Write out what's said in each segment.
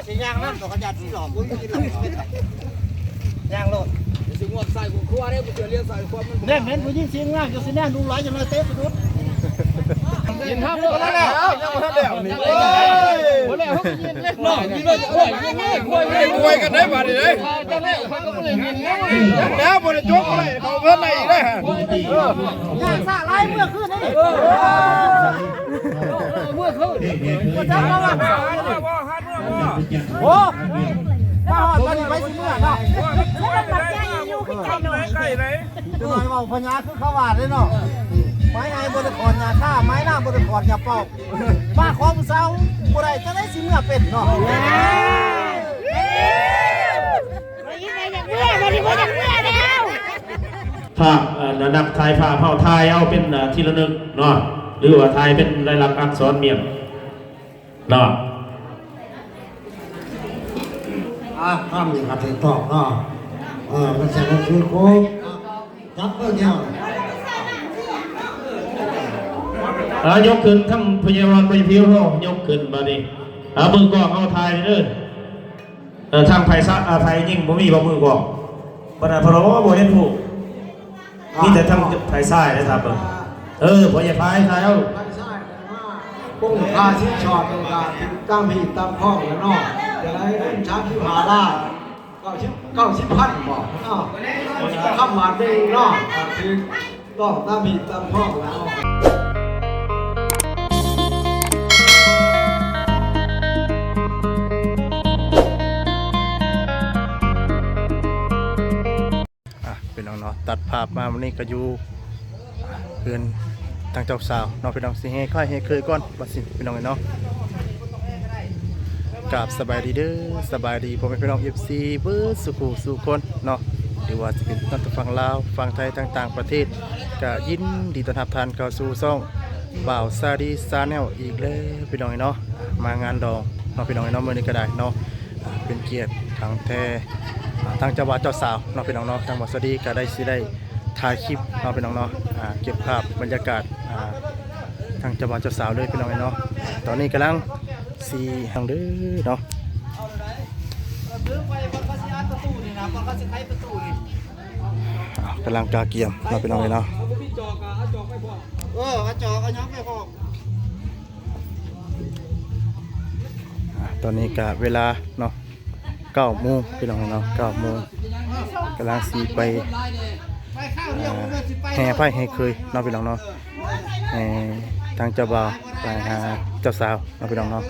ຊິຍ່າງນຳ ກໍຂະຫຍັນຊິຫຼອກ ບໍ່ມີກິນເຫຼົ້າ ຍ່າງໂລດ ຊິງວກໃສ່ຫົວຄົວເດ້ ບໍ່ເຊື່ອລຽນໃສ່ຄວາມມັນ ແມ່ນ ແມ່ນຜູ້ຍິງຊິງວກ ຈະຊິແນມດູຫຼາຍ ຈັກໜ້ອຍເຕະສະດຸດ ກິນຮອບແລ້ວ ຍັງບໍ່ທັນແລ້ວນີ້ ໂອ້ຍ ບໍ່ແລ້ວ ເຮົາກໍຍິງເລີຍ ຄວຍກັນໄດ້ບາດນີ້ເດ້ ແລ້ວບໍ່ໄດ້ຈົບ ບໍ່ໄດ້ເຂົ້າເງິນໄດ້ອີກເດ້ ເອີ ຍ່າງສະຫຼາຍເມື່ອຄືນນີ້ ເມື່ອຄືນ ບໍ່ຈັກວ່າ ໂອ້ ມາຮອດຕອນນີ້ໄປຊິເມືອເນາະ ເອີ ເວົ້າພະຍາຄືເຂົາວ່າເດ້ເນາະ ໄມ້ໃຫຍ່ບໍ່ໄດ້ຂອນຫຍ້າຄາ ໄມ້ໜ້າບໍ່ໄດ້ຂອນຫຍ້າປອກ ມາຂໍຜູ້ສາວບໍ່ໄດ້ ຈັ່ງໃດຊິເມືອເປັນເນາະ ບໍ່ຢາກເມືອ ບໍ່ຢາກເມືອແລ້ວ ພາບ ເອີ ນັກຖ່າຍພາບເຮົາຖ່າຍເອົາເປັນ ເອີ ທີ່ລະນຶກເນາະ ຫຼືວ່າຖ່າຍເປັນລາຍລັກອັກສອນມ້ຽນ ເນາະ ອ່າ ຄຳນີ້ກໍຖືກຕ້ອງເນາະ ເອີ ມັນໃສ່ຂອງຄືໂຄ ຈັບເບິ່ງແນວ ເອີ ຍົກຂຶ້ນ ທັງພະຍາບານພະຍາພິວເຮົາ ຍົກຂຶ້ນບາດນີ້ ເອົາ ມືກ້ອງເຮົາຖ່າຍເດີ ເອີ ທາງຝ່າຍຊາຍ ອ່າ ຝ່າຍຍິງບໍ່ມີບໍ່ມືກ້ອງ ບັດນັ້ນເພິ່ນວ່າບໍ່ເຫັນຮູບ ມີແຕ່ທາງຝ່າຍຊາຍເດ້ຖ້າເບິ່ງ ເອີ ພໍ່ໃຫຍ່ຝ່າຍຊາຍເອົາ ຝ່າຍຊາຍມາ ປົງຄ່າສິນສອດນີ້ກໍຖືກຕາມຮີດຕາມຄອງແລ້ວເນາະ ຈະໄດ້ເງິນສາມສິບຫ້າລ້ານ ເກົ້າສິບ ເກົ້າສິບພັນບໍເນາະ ຄຳບາດໜຶ່ງເນາະ ກໍຖືກຕ້ອງຕາມຮີດຕາມຄອງແລ້ວ ອ່ະ ພີ່ນ້ອງເນາະ ຕັດພາບມາມື້ນີ້ກໍຢູ່ ອ່ະ ເຮືອນທາງເຈົ້າສາວເນາະ ພີ່ນ້ອງ ຊິແຫ່ຄ້າຍແຫ່ເຄີຍກ່ອນ ວ່າຊິ ພີ່ນ້ອງເນາະ ກາບສະບາຍດີເດີ ສະບາຍດີພໍ່ແມ່ພີ່ນ້ອງ ເອັຟຊີ ເບິດສູ່ຜູ້ສູ່ຄົນເນາະ ຫຼືວ່າຊິເປັນທັງຝັ່ງລາວ ຝັ່ງໄທ ທັງຕ່າງປະເທດ ກະຍິນດີຕ້ອນຮັບທ່ານເຂົ້າສູ່ຊ່ອງບ່າວຊາດີ Channel ອີກແລ້ວ ພີ່ນ້ອງເນາະ ມາງານດອງເນາະ ພີ່ນ້ອງເນາະ ມື້ນີ້ກໍໄດ້ເນາະ ອ່າ ເປັນກຽດທັງແຕ່ ອ່າ ທາງເຈົ້າບ່າວເຈົ້າສາວເນາະ ພີ່ນ້ອງເນາະ ທາງບ່າວສາດີກໍໄດ້ ຊິໄດ້ຖ່າຍຄລິບເນາະ ພີ່ນ້ອງເນາະ ອ່າ ເກັບພາບບັນຍາກາດ ອ່າ ທາງເຈົ້າບ່າວເຈົ້າສາວເລີຍ ພີ່ນ້ອງເນາະ ຕອນນີ້ກຳລັງຊິຫຍັງເດີເນາະ ອ່າ ກຳລັງກະກຽມເນາະ ພີ່ນ້ອງເນາະ ເອີ ເອົາຈອກ ເອົາຫຍັງໄປພ້ອມ ອ່າ ຕອນນີ້ກະເວລາເນາະ ເກົ້າໂມງ ພີ່ນ້ອງເນາະ ເກົ້າໂມງ ກຳລັງຊິໄປ ອ່າ ແຫ່ຄ້າຍແຫ່ເຄີຍເນາະ ພີ່ນ້ອງເນາະ ແຫ່ທາງເຈົ້າບ່າວໄປຫາເຈົ້າສາວເນາະ ພີ່ນ້ອງເນາະ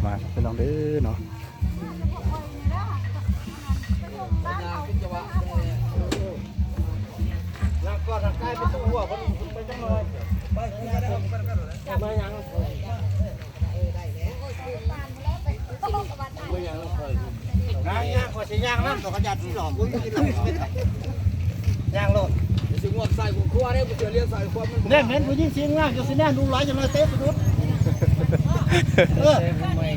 ມາພີ່ນ້ອງເດີເນາະ ຍ່າງ ຍ່າງ ຂ້ອຍຊິຍ່າງນຳ ກໍຂະຫຍັນຊິຫຼອກ ບໍ່ມີກິນເຫຼົ້າ ຍ່າງໂລດ ຊິງວກໃສ່ຫົວຄົວເດ້ ບໍ່ເຊື່ອລຽນໃສ່ຄວາມມັນ ແມ່ນ ແມ່ນຜູ້ຍິງຊິງວກ ຈະຊິແນມດູຫຼາຍ ຈັກໜ້ອຍເຕະສະດຸດ ເອີ ເອີຍ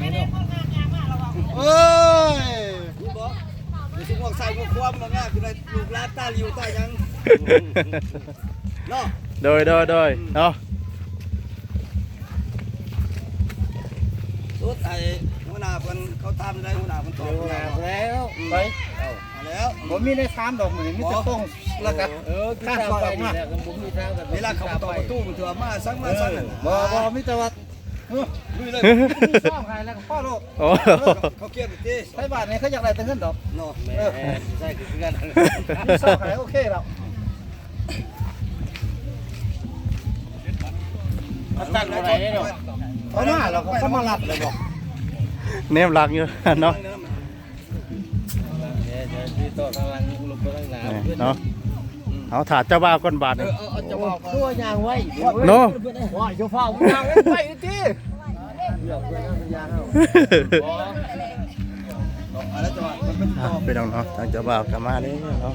ເອີຍ ຊິງວກໃສ່ຫົວຄົວ ມັນງາມຢູ່ໃນລູກຫຼານຕາຫຼິວຕາຫຍັງ ເນາະ ໂດຍ ໂດຍ ໂດຍ ເນາະ ສຸດໄອ້ຫົວໜ້າເພິ່ນ ເຂົາຖາມໄດ້ ຫົວໜ້າເພິ່ນຕອບ ຫົວໜ້າແລ້ວ ໄປ ເອົາແລ້ວ ບໍ່ມີໄດ້ຖາມດອກ ມື້ນີ້ມີແຕ່ ບໍ່ ໂປ່ງ ແລ້ວກະ ເອີ ຂ້າມໄປ ມາ ເວລາເຂົາໄປຕອບປະຕູ ມັນຖືວ່າມາສັງມາສັງ ເອີ ນັ້ນ ບໍ່ ບໍ່ ມີແຕ່ວ່າ ເອີ ລຸຍເລີຍ ມີຊອງໃຫ້ແລ້ວກໍພໍໂລດ ໂອ້ ເອີ ເຂົາ ເຂົາກຽມຕິ ໄທບ້ານນີ້ເຂົາຢາກໄດ້ແຕ່ເງິນດອກ ເນາະ ແມ່ນ ເອີ ໃຊ່ຄືກັນ ມີຊອງໃຫ້ ໂອເຄແລ້ວ ຕັ້ງບໍ່ໄດ້ເນາະ ເຂົາມາແລ້ວກໍເຂົາມາລັດເລີຍບໍ ແນມຫຼັງຢູ່ເນາະ ເນາະ ເອົາຖ້າເຈົ້າບ່າວກ່ອນບາດນີ້ ເອີ ເອົາເຈົ້າບ່າວກ່ອນ ຄືວ່າຍ່າງໄວເນາະ ວ່າຢູ່ຟ້າວຍ່າງໄວຕິ ອ່ະ ພີ່ນ້ອງເນາະ ທາງເຈົ້າບ່າວກໍມາແລ້ວເນາະ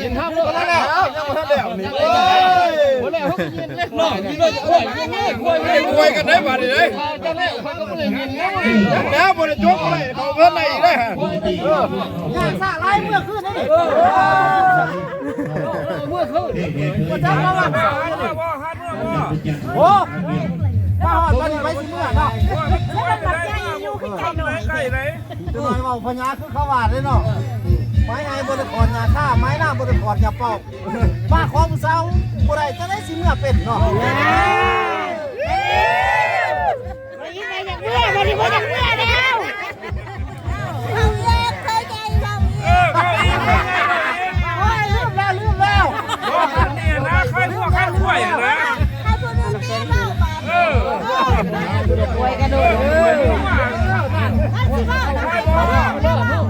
ກິນທຳແລ້ວ ຍັງບໍ່ທັນແລ້ວນີ້ ໂອ້ຍ ບໍ່ແລ້ວ ເຮົາກໍຍິນເດ້ ກິນເລີຍ ກິນເລີຍ ໂອ້ຍ ໂອ້ຍ ໂອ້ຍ ໂອ້ຍກັນໄດ້ບາດນີ້ເດ້ ແລ້ວບໍ່ໄດ້ຈົບ ບໍ່ໄດ້ເຂົ້າເງິນໄດ້ອີກເດ້ ເອີ ຍ່າງສາຫຼາຍເມື່ອຄືນນີ້ ເອີ ເມື່ອຄືນ ບໍ່ຈັກວ່າ ໂອ້ ມາຮອດຕອນນີ້ໄປຊິເມືອເນາະ ແລ້ວມັນບັກໃຫຍ່ຢູ່ຄືໄກໜ້ອຍ ໄກໄດ ຈະໜ້ອຍເວົ້າພະຍາຄືເຂົາວ່າເດ້ເນາະ ໄມ້ໃຫຍ່ບໍ່ໄດ້ຂອນຫຍ້າຄາ ໄມ້ໜ້າບໍ່ໄດ້ຂອນຫຍ້າປອກ ມາຂໍຜູ້ສາວບໍ່ໄດ້ ຈະໄດ້ຊິເມືອເປັນເນາະ ບໍ່ຢາກເມືອ ບໍ່ຢາກເມືອແລ້ວ. ເຂົາເອີ້ນເຄີຍໃຫຍ່ເຂົາອີກ ເອີ ເຂົາອີກ ໂອ້ຍ ລືມແລ້ວ ລືມແລ້ວ ບໍ່ທັນນີ້ນະ ໃຄຫົວໃຄຄວາຍນະ ໃຄຜູ້ໜຶ່ງແກ່ເວົ້າບາດ ເອີ ອວຍກະໂດດ ມັນຊິເວົ້ານຳໃຜເວົ້າເນາະ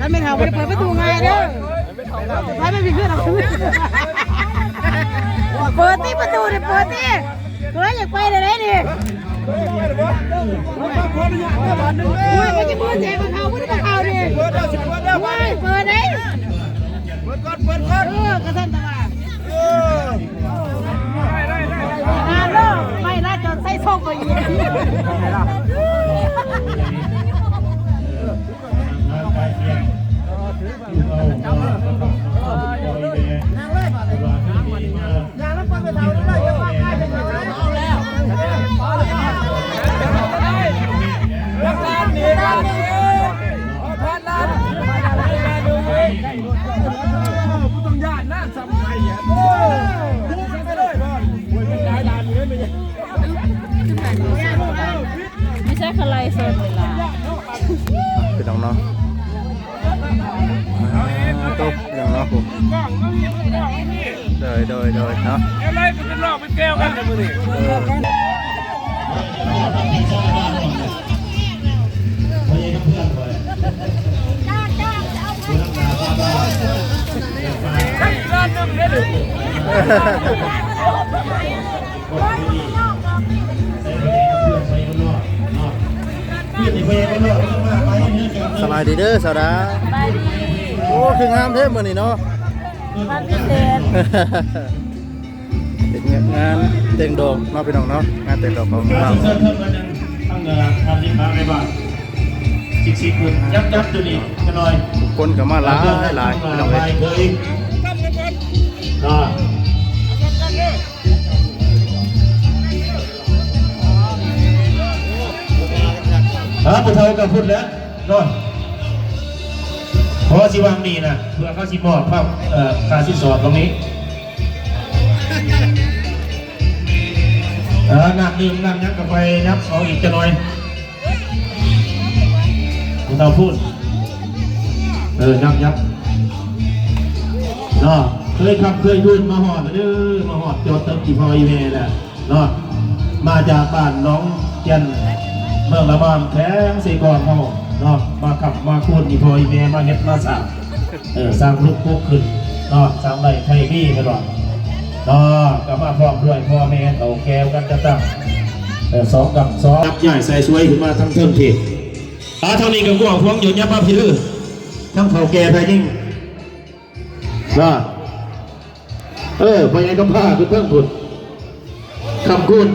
ຄັນແມ່ນເຮົາບໍ່ໄດ້ເປີດປະຕູງ່າຍເດີ. ໄປໄປພິງເຮືອນເອົາຄືນ ເປີດຕິປະຕູນີ້ ເປີດຕິ ເຮີຍ ຢາກໄປແລ້ວເດ້ນີ້ ໂອ້ຍ ມັນຈະເປີດໃຈເຂົາບໍ່ໄດ້ເຂົ້ານີ້ ໂອ້ຍ ເປີດໄດ້ ເປີດກ່ອນ ເປີດກ່ອນ ເອີ ກະຊັ້ນຕະວ່າ ເອີ ອາໂລ ໄປລະ ເຈົ້າໃສ່ໂຊກໄປອີກ. ມີແຊກຄະໄລສົດເວລາ ພີ່ນ້ອງເນາະ ຕົກພີ່ນ້ອງເນາະ ໂດຍ ໂດຍ ໂດຍເນາະ ແລ້ວໄລ່ໄປເປັນນອກເປັນແກ້ວກັນແລ້ວມື້ນີ້ ເອີ ສະບາຍດີເດີສາວດາ ໂອ້ ຄືງາມແທ້ມື້ນີ້ເນາະ ງານພິເສດ ເປັນງານແຕ່ງດອກເນາະ ພີ່ນ້ອງເນາະ ງານແຕ່ງດອກຂອງລາວ ເຊີນເຊີນເພິ່ນໜຶ່ງ ທາງ ເອີ ທ່ານເລຂາໃນບ້ານ ຊິກຊິກເພິ່ນຍັບໆ ຕົວນີ້ຈັກໜ້ອຍ ຄົນກໍມາຫຼາຍໆ ພີ່ນ້ອງເອີຍ ເນາະ ເອີ ຜູ້ເຖົ້າກໍພຸ້ນແຫຼະເນາະ ພໍຊິວາງນີ້ນະ ເພື່ອເຂົາຊິມອບພາບ ເອີ ຄ່າສິນສອດຕອນນີ້ ເອີ ນ້ຳດື່ມນ້ຳຫຍັງກໍໄປຍັບເອົາອີກຈັກໜ້ອຍ ຜູ້ເຖົ້າພຸ້ນ ເອີ ຍັບໆ ເນາະ ເຄີຍຄ່ຳເຄີຍຄືນມາຮອດແລ້ວເດີ ມາຮອດຈອດເຖິງອີ່ພໍ່ອີ່ແມ່ແລ້ວເນາະ ມາຈາກບ້ານໜອງແກ່ນ ເມືອງລະມາມ ແຂວງເຊກອງເຮົາເນາະ ມາຄ້ຳມາຄູນອີ່ພໍ່ອີ່ແມ່ ມາເຮັດມາສ້າງ ເອີ ສ້າງລຸກປຸກຂຶ້ນເນາະ ສ້າງໄດ້ໄທມີເພິ່ນວ່າເນາະ ກໍມາພ້ອມດ້ວຍພໍ່ແມ່ເຖົ້າແກ່ກັນກະຕັ້ງ ເອີ ສອງກຳສອງ ຍັບຍ້າຍໃສ່ສວຍຂຶ້ນມາທາງເທິງພີ້ ອາ ທາງນີ້ກໍກວ້າງຂວາງຢູ່ ຍັບມາພີ້ເດີ ທັງເຖົ້າແກ່ໄທຍິງ ນະ ເອີ ພໍ່ໃຫຍ່ກຳພ້າຢູ່ເທິງພຸ້ນ ຄ້ຳຄູນ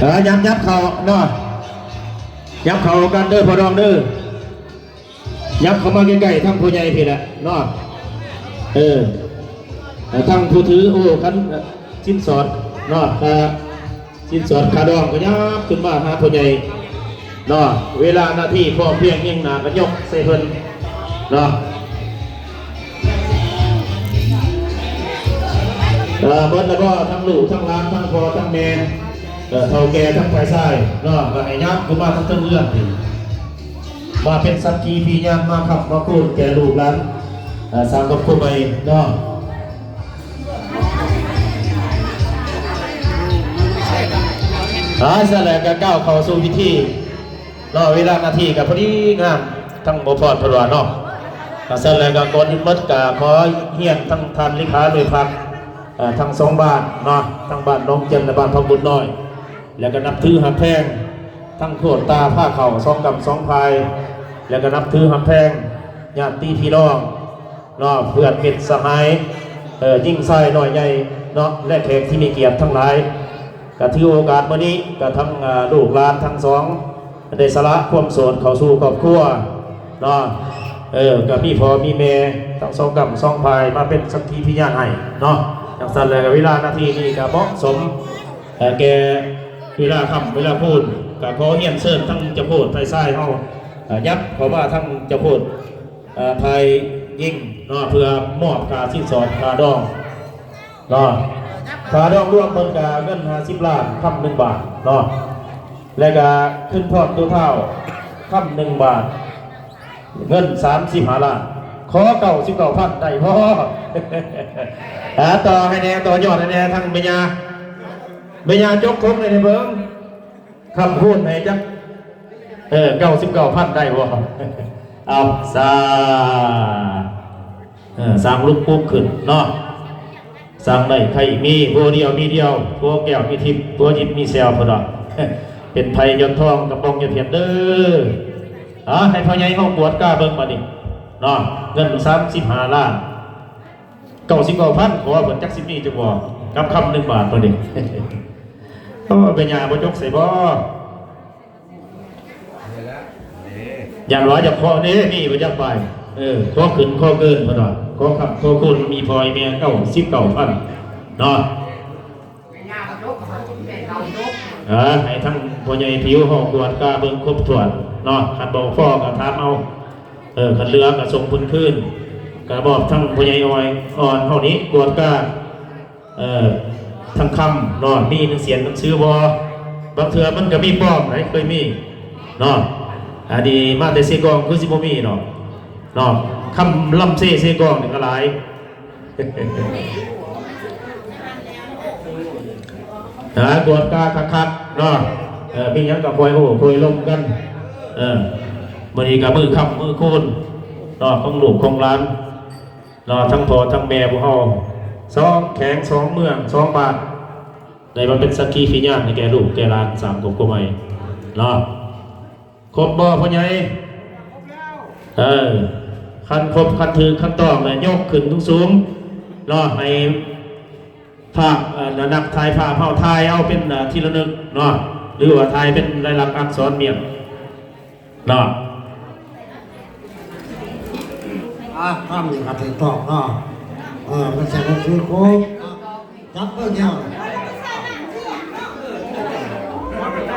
ເອີ ຍັບ ຍັບເຂົ້າເນາະ ຍັບເຂົ້າກັນເດີພໍ່ດອງເດີ ຍັບເຂົ້າມາໃກ້ໆ ທາງຜູ້ໃຫຍ່ພີ້ແຫຼະເນາະ ເອີ ແລະ ທາງຜູ້ຖື ໂອ້ ຄັນ ເອີ ສິນສອດເນາະ ຄ່າສິນສອດຄ່າດອງກໍຍັບຂຶ້ນມາຫາພໍ່ໃຫຍ່ເນາະ ເວລາໜ້າທີ່ພ້ອມພຽງຮຽງໜ້າກໍຍົກໃສ່ເພິ່ນເນາະ ເອີ ເບິດແລ້ວບໍ່ ທັງລູກທັງຫຼານ ທັງພໍ່ທັງແມ່ ເອີ ເຖົ້າແກ່ທັງຝ່າຍຊາຍເນາະ ກໍໃຫ້ຍັບຂຶ້ນມາທາງເທິງເຮືອນພີ້ ມາເປັນສັກຂີພິຍານ ມາຄ້ຳມາຄູນແກ່ລູກຫຼານ ເອີ ສ້າງຄອບຄົວໃໝ່ເນາະ ອາ ຊັ້ນແຫຼະກໍກ້າວເຂົ້າສູ່ພິທີເນາະ ເວລານາທີກໍພໍດີງາມ ທັງໝໍພອນເພິ່ນວ່າເນາະ ອາ ຊັ້ນແຫຼະກໍກ່ອນອື່ນໝົດກໍຂໍຮຽນທັງທ່ານເລຂາໜ່ວຍພັກ ເອີ ທັງສອງບ້ານເນາະ ທັງບ້ານໜອງເຈັນ ແລະ ບ້ານຜັກບົດນ້ອຍ ແລ້ວກໍນັບຖືຮັກແພງທັງໂຄດຕາພາເຂົ້າສອງກຳສອງພາຍ ແລ້ວກໍນັບຖືຮັກແພງຍາດຕິພີ່ນ້ອງເນາະ ເພື່ອນມິດສະຫາຍ ເອີ ຍິງຊາຍນ້ອຍໃຫຍ່ເນາະ ແລະ ແຂກທີ່ມີກຽດທັງຫຼາຍ ກໍຖືໂອກາດມື້ນີ້ ກໍທັງ ເອີ ລູກຫຼານທັງສອງ ໄດ້ສະຫຼະຄວາມໂສດເຂົ້າສູ່ຄອບຄົວເນາະ ເອີ ກໍມີພໍ່ມີແມ່ທັງສອງກຳສອງພາຍ ມາເປັນສັກຂີພິຍານໃຫ້ເນາະ ຈັ່ງຊັ້ນແລ້ວກໍເວລານາທີນີ້ກໍເໝາະສົມ ເອີ ແກ່ເວລາຄ່ຳເວລາຄູນ ກໍຂໍຮຽນເຊີນທັງເຈົ້າໂພດຝ່າຍຊາຍເຮົາ ເອີ ຍັບເຂົ້າມາທາງເຈົ້າໂພດ ເອີ ຝ່າຍຍິງເນາະ ເພື່ອມອບຄ່າສິນສອດຄ່າດອງເນາະ ຄ່າດອງລວມເພິ່ນກໍເງິນຫ້າສິບລ້ານ ຄຳໜຶ່ງບາດເນາະ ແລ້ວກໍຄືນພອນໂຕທ້າວ ຄຳໜຶ່ງບາດ ເງິນສາມສິບຫ້າລ້ານ ຂໍເກົ້າສິບເກົ້າພັນໄດ້ບໍ່? ອາ ຕໍ່ໃຫ້ແດ່ ຕໍ່ຍອດໃຫ້ແດ່ ທາງແມ່ຍ່າ ແມ່ຍ່າຈົກຄົງໃຫ້ແດ່ເບິ່ງ ຄຳຄູນໃຫ້ຈັກ ເອີ ເກົ້າສິບເກົ້າພັນໄດ້ບໍ່? ເອົາ ສາ ເອີ ສ້າງລຸກປຸກຂຶ້ນເນາະ ສ້າງໄດ້ໄທມີ ຜົວດຽວເມຍດຽວ ຜົວແກ້ວມີທິບ ຜົວຈິດມີແຊວ ເພິ່ນວ່າ ເປັນໄພຢອດທອງ ກະປອງຢອດພຽນເດີ ອາ ໃຫ້ພໍ່ໃຫຍ່ເຮົາກວດກາເບິ່ງບາດນີ້ເນາະ ເງິນສາມສິບຫ້າລ້ານ ເກົ້າສິບເກົ້າພັນ ຂໍເພິ່ນຈັກຊິມີຢູ່ບໍ່ ກັບຄຳໜຶ່ງບາດເພິ່ນນີ້ ໂອ້ ແມ່ຍ່າບໍ່ຈົກໃສ່ບໍ່? ຢ້ານວ່າຢາກຂໍເດ້ ມີບໍ່ຈັກບາດ ເອີ ຂໍຂຶ້ນຂໍເກີນເພິ່ນວ່າ ຂໍຄຳຂໍຄູນມີພໍ່ມີແມ່ ເກົ້າສິບເກົ້າພັນເນາະ ເອີ ໃຫ້ທາງພໍ່ໃຫຍ່ຜິວເຮົາກວດກາເບິ່ງຄົບຖ້ວນເນາະ ຄັນບໍ່ພໍກໍຖາມເອົາ ເອີ ຄັນເຫຼືອກໍສົ່ງເພິ່ນຄືນ ກໍມອບທາງພໍ່ໃຫຍ່ອ້ອຍອ່ອນເຮົານີ້ກວດກາ ເອີ ທາງຄຳເນາະ ມີໜັງສຽນໜັງສືບໍ່? ບາງເທື່ອມັນກໍມີປອມໃດ໋ ເຄີຍມີເນາະ ອັນນີ້ມາແຕ່ເຊກອງຄືຊິບໍ່ມີດອກເນາະ ຄຳລຳເຊ ເຊກອງນີ້ກໍຫຼາຍ ຫາກວດກາຄັກໆເນາະ ເອີ ມີຫຍັງກໍຄ່ອຍໂອ້ຄ່ອຍລົມກັນ ເອີ ມື້ນີ້ກໍມື້ຄ່ຳມື້ຄູນເນາະ ຂອງລູກຂອງຫຼານ ເນາະ ທັງພໍ່ທັງແມ່ພວກເຮົາ ສອງແຂວງ ສອງເມືອງ ສອງບ້ານ ໄດ້ມາເປັນສັກຂີພິຍານໃຫ້ແກ່ລູກແກ່ຫຼານ ສ້າງຄອບຄົວໃໝ່ເນາະ ຄົບບໍ່ພໍ່ໃຫຍ່? ເອີ ຄັນຄົບ ຄັນຖືກ ຄັນຕ້ອງແລ້ວ ຍົກຂຶ້ນສູງໆເນາະ ໃຫ້ ພາບ ເອີ ນັກຖ່າຍພາບເຮົາຖ່າຍເອົາເປັນ ເອີ ທີ່ລະນຶກເນາະ ຫຼືວ່າຖ່າຍເປັນລາຍລັກອັກສອນມ້ຽນເນາະ. ອ່າ ຄຳນີ້ກໍຖືກຕ້ອງເນາະ ເອີ ມັນໃສ່ໜັງສືຄົບ ຈັບເບິ່ງແລ້ວ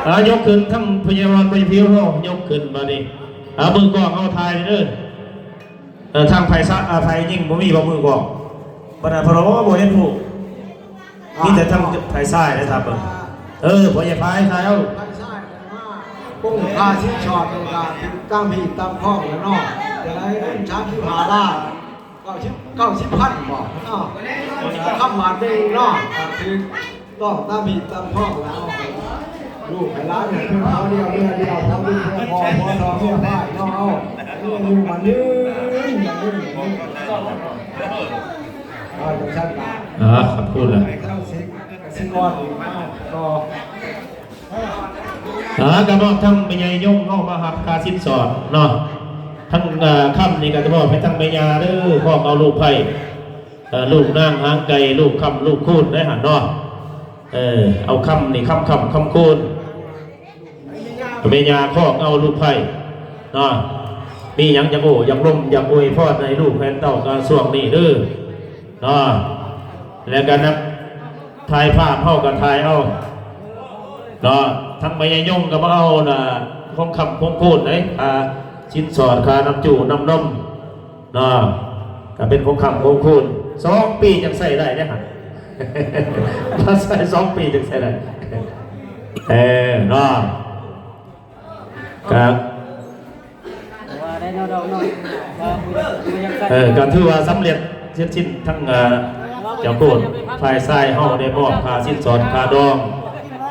ອ່າ ຍົກຂຶ້ນ ທັງພະຍາວານພະຍາຜິວເຮົາ ຍົກຂຶ້ນບາດນີ້ ອ່າ ມືກ້ອງເຮົາຖ່າຍເດີ. ເອີ ທາງຝ່າຍຊາ ອ່າ ຝ່າຍຍິງບໍ່ມີບໍ່ມືກ້ອງ ບັດນັ້ນເພິ່ນວ່າບໍ່ເຫັນຮູບ ມີແຕ່ທາງຝ່າຍຊາຍໄດ້ຖ້າເບິ່ງ ເອີ ພໍ່ໃຫຍ່ພາຍຖ່າຍເອົາ ຝ່າຍຊາຍມາ ປຸ້ງຄ່າສິນສອດນີ້ກໍຖືກຕາມຮີດຕາມຄອງແລ້ວເນາະ ຈະໄດ້ເງິນສາມສິບຫ້າລ້ານ ເກົ້າສິບ ເກົ້າສິບພັນບໍເນາະ ຄຳບາດໜຶ່ງເນາະ ກໍຖືກ ຕ້ອງຕາມຮີດຕາມຄອງແລ້ວ ລູກໃຫ້ຫຼານໃຫ້ເພິ່ນເອົາດຽວເມືອດຽວ ພໍລູກເພື່ອພໍ່ ພໍທອງເມືອພາຍເນາະ ເອົາ ຢູ່ໝັ້ນຍືນ ໝັ້ນຍືນ ເອົາ ຈັ່ງຊັ້ນລະ ອ່າ ຂອບຄຸນລະ ທາງສິ ສິກອນອີກເນາະ ຕໍ່ ອ່າ ກໍມອບທາງແມ່ໃຫຍ່ຍົງເຮົາມາຮັບຄ່າສິນສອດເນາະ ທາງ ເອີ ຄຳນີ້ກໍຈະມອບໃຫ້ທາງແມ່ຍ່າເດີ ພ້ອມເອົາລູກໃພ້ ເອີ ລູກນາງຫາງໄກ່ ລູກຄ້ຳລູກຄູນໄດ້ຫັ້ນເນາະ ເອີ ເອົາຄຳນີ້ ຄຳຄ້ຳຄຳຄູນ ແມ່ຍ່າຄອງເອົາລູກໃພ້ເນາະ ມີຫຍັງຢາກໂອ້ຢາກລົມ ຢາກອວຍພອນໃຫ້ລູກໃຫ້ເຕົ້າກໍຊ່ວງນີ້ເດີເນາະ ແລ້ວກໍນັກຖ່າຍພາບເຮົາກໍຖ່າຍເອົາເນາະ ທັງແມ່ຍ່າຍົງກໍມາເອົານະ ຂອງຄ້ຳຂອງຄູນເດ້ ຄ່າສິນສອດ ຄ່ານ້ຳຈູ້ນ້ຳນົມ ເນາະ ກໍເປັນຂອງຄ້ຳຂອງຄູນ ສອງປີຈັ່ງໃຊ້ໄດ້ເດ້ຫັ້ນ ຖ້າໃຊ້ສອງປີຈັ່ງໃຊ້ໄດ້ ເອີ ເນາະ ກໍ ວ່າໄດ້ເນາະ ດອກເນາະ ວ່າບໍ່ຢາກ ບໍ່ຢາກໃຊ້ ເອີ ກໍຖືວ່າສຳເລັດເສັດສິ້ນ ທັງ ເອີ ເຈົ້າໂຄດ ຝ່າຍຊາຍເຮົາໄດ້ມອບຄ່າສິນສອດຄ່າດອງ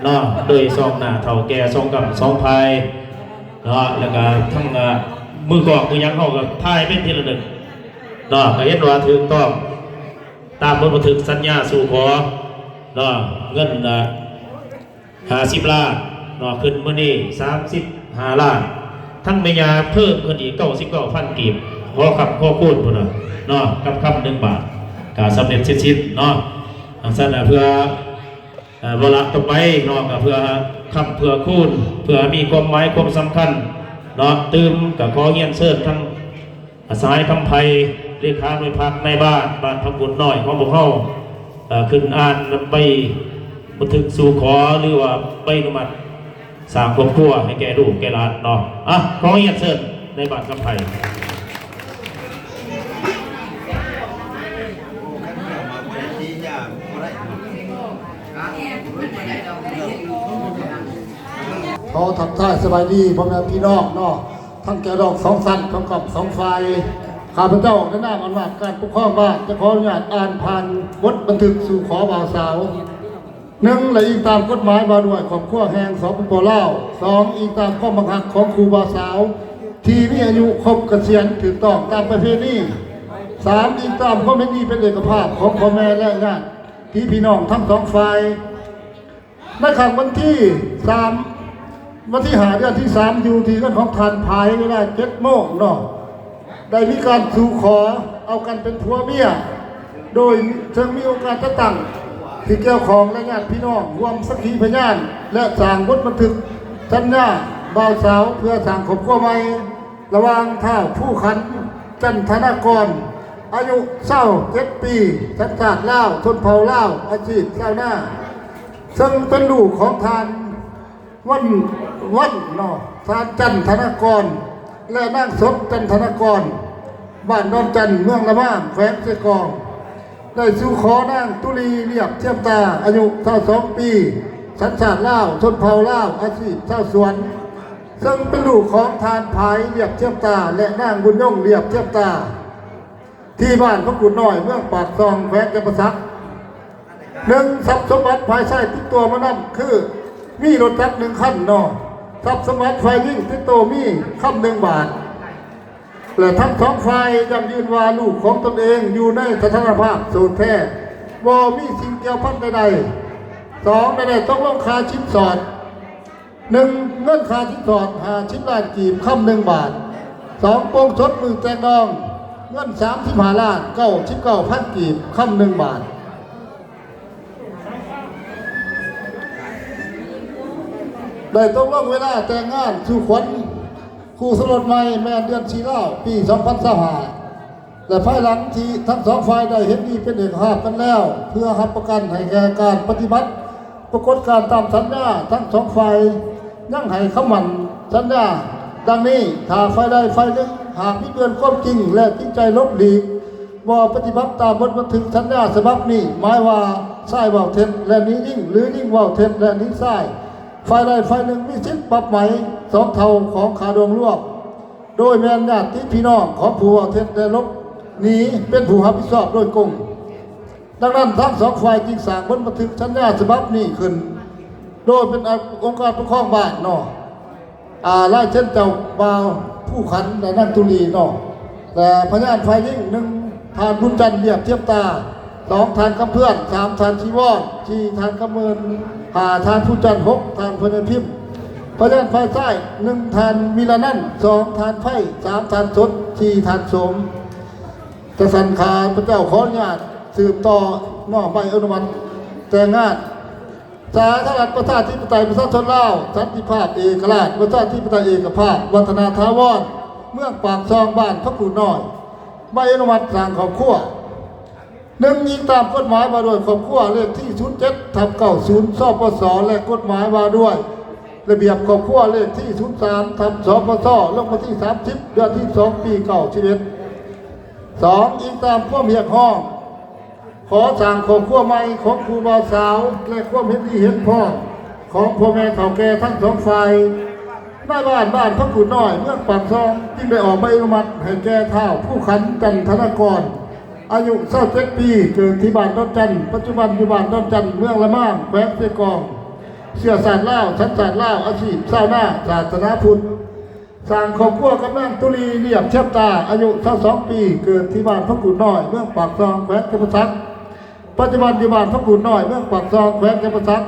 ເນາະ ໂດຍຊອງໜ້າເຖົ້າແກ່ສອງກ້ຳສອງພາຍ ເນາະ ແລ້ວກະທັງ ເອີ ມືກ້ອງມືຫຍັງເຮົາກໍຖ່າຍເປັນທີ່ລະນຶກເນາະ ກໍເຫັນວ່າຖືກຕ້ອງຕາມບົດບັນທຶກສັນຍາສູ່ຂໍເນາະ ເງິນ ເອີ ຫ້າສິບລ້ານເນາະ ຂຶ້ນມື້ນີ້ສາມສິບຫ້າລ້ານ ທັງແມ່ຍ່າເພີ່ມຂຶ້ນອີກເກົ້າສິບເກົ້າພັນກີບ ຂໍຄຳຂໍຄູນພຸ້ນນະເນາະ ກັບຄຳໜຶ່ງບາດ ກະສຳເລັດເສັດສິ້ນເນາະ ຈັ່ງຊັ້ນນະ ເພື່ອ ເອີ ວາລະຕໍ່ໄປເນາະ ກໍເພື່ອຄຳເພື່ອຄູນ ເພື່ອໃຫ້ມີຄວາມໝາຍຄວາມສຳຄັນເນາະ ຕື່ມກໍຂໍຮຽນເຊີນທັງສະຫາຍຄຳໄພ ເລຂາໜ່ວຍພັກນາຍບ້ານ ບ້ານພະກຸດນ້ອຍຂອງພວກເຮົາ ເອີ ຂຶ້ນອ່ານໃບບັນທຶກສູ່ຂໍ ຫຼືວ່າໃບອະນຸມັດສ້າງຄອບຄົວໃຫ້ແກ່ລູກແກ່ຫຼານເນາະ ອ່ະ ຂໍຮຽນເຊີນນາຍບ້ານຄຳໄພ. ຂໍທັກທາຍສະບາຍດີພໍ່ແມ່ພີ່ນ້ອງເນາະ ທັງແກ່ດອງສອງຊັ້ນ ທັງກ້ຳສອງຝ່າຍ ຂ້າພະເຈົ້າໃນນາມອຳນາດການປົກຄອງບ້ານ ຈະຂໍອະນຸຍາດອ່ານຜ່ານບົດບັນທຶກສູ່ຂໍບ່າວສາວ. ໜຶ່ງ ລະອີງຕາມກົດໝາຍວ່າດ້ວຍຄອບຄົວແຫ່ງ ສປປ ລາວ. ສອງ ອີງຕາມຄວາມບັງຮັກຂອງຄູ່ບ່າວສາວ ທີ່ມີອາຍຸຄົບກະສຽນຖືກຕ້ອງຕາມປະເພນີ. ສາມ ອີງຕາມຄວາມເຫັນດີເປັນເອກະພາບຂອງພໍ່ແມ່ ແລະ ຍາດຕິພີ່ນ້ອງທັງສອງຝ່າຍ. ໃນຄ່ຳວັນທີສາມ ວັນທີຫ້າ ເດືອນທີສາມ ຢູ່ທີ່ເຮືອນຂອງທ່ານຜາຍ ເວລາເຈັດໂມງເນາະ ໄດ້ມີການສູ່ຂໍເອົາກັນເປັນຜົວເມຍ ໂດຍເຊິ່ງມີອົງການຈັດຕັ້ງທີ່ກ່ຽວຂ້ອງ ແລະ ຍາດພີ່ນ້ອງຮ່ວມສັກຂີພະຍານ ແລະ ສ້າງບົດບັນທຶກສັນຍາບ່າວສາວ ເພື່ອສ້າງຄອບຄົວໃໝ່ ລະຫວ່າງທ້າວພູຂັນ ຈັນທະນາກອນ ອາຍຸຊາວເຈັດປີ ສັນຊາດລາວ ຊົນເຜົ່າລາວ ອາຊີບຊາວນາ ເຊິ່ງເປັນລູກຂອງທ່ານ ວັນ ວັນເນາະ ທ່ານ ຈັນທະນາກອນ ແລະ ນາງສົດ ຈັນທະນາກອນ ບ້ານດອນຈັນ ເມືອງລະມາມ ແຂວງເຊກອງ ໄດ້ສູ່ຂໍນາງຕຸລີ ລຽບທຽມຕາ ອາຍຸຊາວສອງປີ ສັນຊາດລາວ ຊົນເຜົ່າລາວ ອາຊີບຊາວສວນ ເຊິ່ງເປັນລູກຂອງທ່ານ ພາຍ ລຽບທຽມຕາ ແລະ ນາງບຸນຍົງ ລຽບທຽມຕາ ທີ່ບ້ານພະກຸດນ້ອຍ ເມືອງປາກຊ່ອງ ແຂວງຈຳປາສັກ. ໜຶ່ງ ຊັບສົມບັດຝ່າຍຊາຍຕິດຕົວມານຳ ຄື ມີລົດຈັກໜຶ່ງຄັນເນາະ ຊັບສົມບັດຝ່າຍຍິງຕິດໂຕມີຄຳໜຶ່ງບາດ ແລະ ທັງສອງຝ່າຍຢັ້ງຢືນວ່າລູກຂອງຕົນເອງຢູ່ໃນສະຖານະພາບໂສດແທ້ ບໍ່ມີສິ່ງກ່ຽວພັນໃດໆ. ສອງ ໄດ້ຕົກລົງຄ່າສິນສອດ ໜຶ່ງ ເງິນຄ່າສິນສອດຫ້າສິບລ້ານກີບ ຄຳໜຶ່ງບາດ. ສອງ ໂປ່ງສົດມື້ແຕ່ງດອງ ເງິນສາມສິບຫ້າລ້ານເກົ້າສິບເກົ້າພັນກີບ ຄຳໜຶ່ງບາດ. ໄດ້ຕົກລົງເວລາແຕ່ງງານສູ່ຂວັນຄູ່ສົມລົດໃໝ່ ແມ່ນເດືອນສີ່ລາວ ປີສອງພັນຊາວຫ້າ ແລະ ພາຍຫຼັງທີ່ທັງສອງຝ່າຍໄດ້ເຫັນດີເປັນເອກະພາບກັນແລ້ວ ເພື່ອຮັບປະກັນໃຫ້ແກ່ການປະຕິບັດປາກົດການຕາມສັນຍາ, ທັງສອງຝ່າຍຍັງໃຫ້ຄຳໝັ້ນສັນຍາດັ່ງນີ້: ຖ້າຝ່າຍໃດຝ່າຍໜຶ່ງຫາກບິດເບືອນຄວາມຈິງ ແລະ ຈິງໃຈຫຼົບຫຼີກ ບໍ່ປະຕິບັດຕາມບົດບັນທຶກສັນຍາສະບັບນີ້ ໝາຍວ່າຊາຍເວົ້າເທັດ ແລະ ໜີຍິງ ຫຼື ຍິງເວົ້າເທັດ ແລະ ໜີຊາຍ, ຝ່າຍໃດຝ່າຍໜຶ່ງມີສິດປັບໃໝສອງເທົ່າຂອງຄ່າດອງລວມ, ໂດຍແມ່ນຍາດຕິພີ່ນ້ອງຂອງຜູ້ເວົ້າເທັດ ແລະ ຫຼົບໜີ ເປັນຜູ້ຮັບຜິດຊອບໂດຍກົງ. ດັ່ງນັ້ນ, ທັງສອງຝ່າຍຈຶ່ງສ້າງບົດບັນທຶກສັນຍາສະບັບນີ້ຂຶ້ນ ໂດຍເປັນອົງການປົກຄອງບ້ານເນາະ ອາ ລາຍເຊັນເຈົ້າບ່າວພູຂັນ ແລະ ນາງຕຸລີເນາະ ແລະ ພະຍານຝ່າຍຍິງ ໜຶ່ງ ທ່ານບຸນຈັນ ລຽບທຽມຕາ, ສອງ ທ່ານຄຳເພື່ອນ, ສາມ ທ່ານຊີວອນ, ສີ່ ທ່ານຄຳເມີນ, ຫ້າ ທ່ານພູຈັນ, ຫົກ ທ່ານພະຍາພິມ. ພະຍານຝ່າຍຊາຍ ໜຶ່ງ ທ່ານວິລະນັນ, ສອງ ທ່ານໄພ, ສາມ ທ່ານສົດ, ສີ່ ທ່ານສົມ. ຈັ່ງຊັ້ນ ຂ້າພະເຈົ້າຂໍອະນຸຍາດສືບຕໍ່ມອບໃບອະນຸມັດແຕ່ງງານ. ສາທາລະນະລັດ ປະຊາທິປະໄຕ ປະຊາຊົນລາວ ສັນຕິພາບ ເອກະລາດ ປະຊາທິປະໄຕ ເອກະພາບ ວັດທະນາຖາວອນ ເມືອງປາກຊ່ອງ ບ້ານພະກູດນ້ອຍ. ໃບອະນຸມັດສ້າງຄອບຄົວ. ໜຶ່ງ, ອີງຕາມກົດໝາຍວ່າດ້ວຍຄອບຄົວ ເລກທີ ສູນເຈັດ ທັບ ເກົ້າສູນ ສປສ ແລະ ກົດໝາຍວ່າດ້ວຍລະບຽບຄອບຄົວ ເລກທີ ສູນສາມ ທັບ ສປສ ລົງວັນທີ ສາມສິບ ເດືອນສິບສອງ ປີ ເກົ້າສິບເອັດ. ສອງ, ອີງຕາມຄວາມຮຽກຮ້ອງ ຂໍສ້າງຄອບຄົວໃໝ່ຂອງຄູ່ບ່າວສາວ ແລະ ຄວາມເຫັນດີເຫັນພ້ອມຂອງພໍ່ແມ່ເຖົ້າແກ່ທັງສອງຝ່າຍ, ນາຍບ້ານບ້ານພະກູດນ້ອຍ ເມືອງປາກຊ່ອງ ຈຶ່ງໄດ້ອອກໃບອະນຸມັດໃຫ້ແກ່ທ້າວ ພູຂັນ ຈັນທະນາກອນ ອາຍຸ ຊາວເຈັດປີ, ເກີດທີ່ບ້ານດອນຈັນ, ປັດຈຸບັນຢູ່ບ້ານດອນຈັນ ເມືອງລະມາມ ແຂວງເຊກອງ, ເຊື້ອຊາດລາວ, ສັນຊາດລາວ, ອາຊີບຊາວນາ, ສາສະໜາພຸດ. ສ້າງຄອບຄົວກັບນາງຕຸລີ ລຽບເຊຍບຕາ, ອາຍຸ ຊາວສອງປີ, ເກີດທີ່ບ້ານພະກູດນ້ອຍ, ເມືອງປາກຊ່ອງ, ແຂວງຈຳປາສັກ, ປັດຈຸບັນຢູ່ບ້ານພະກູດນ້ອຍ, ເມືອງປາກຊ່ອງ, ແຂວງຈຳປາສັກ,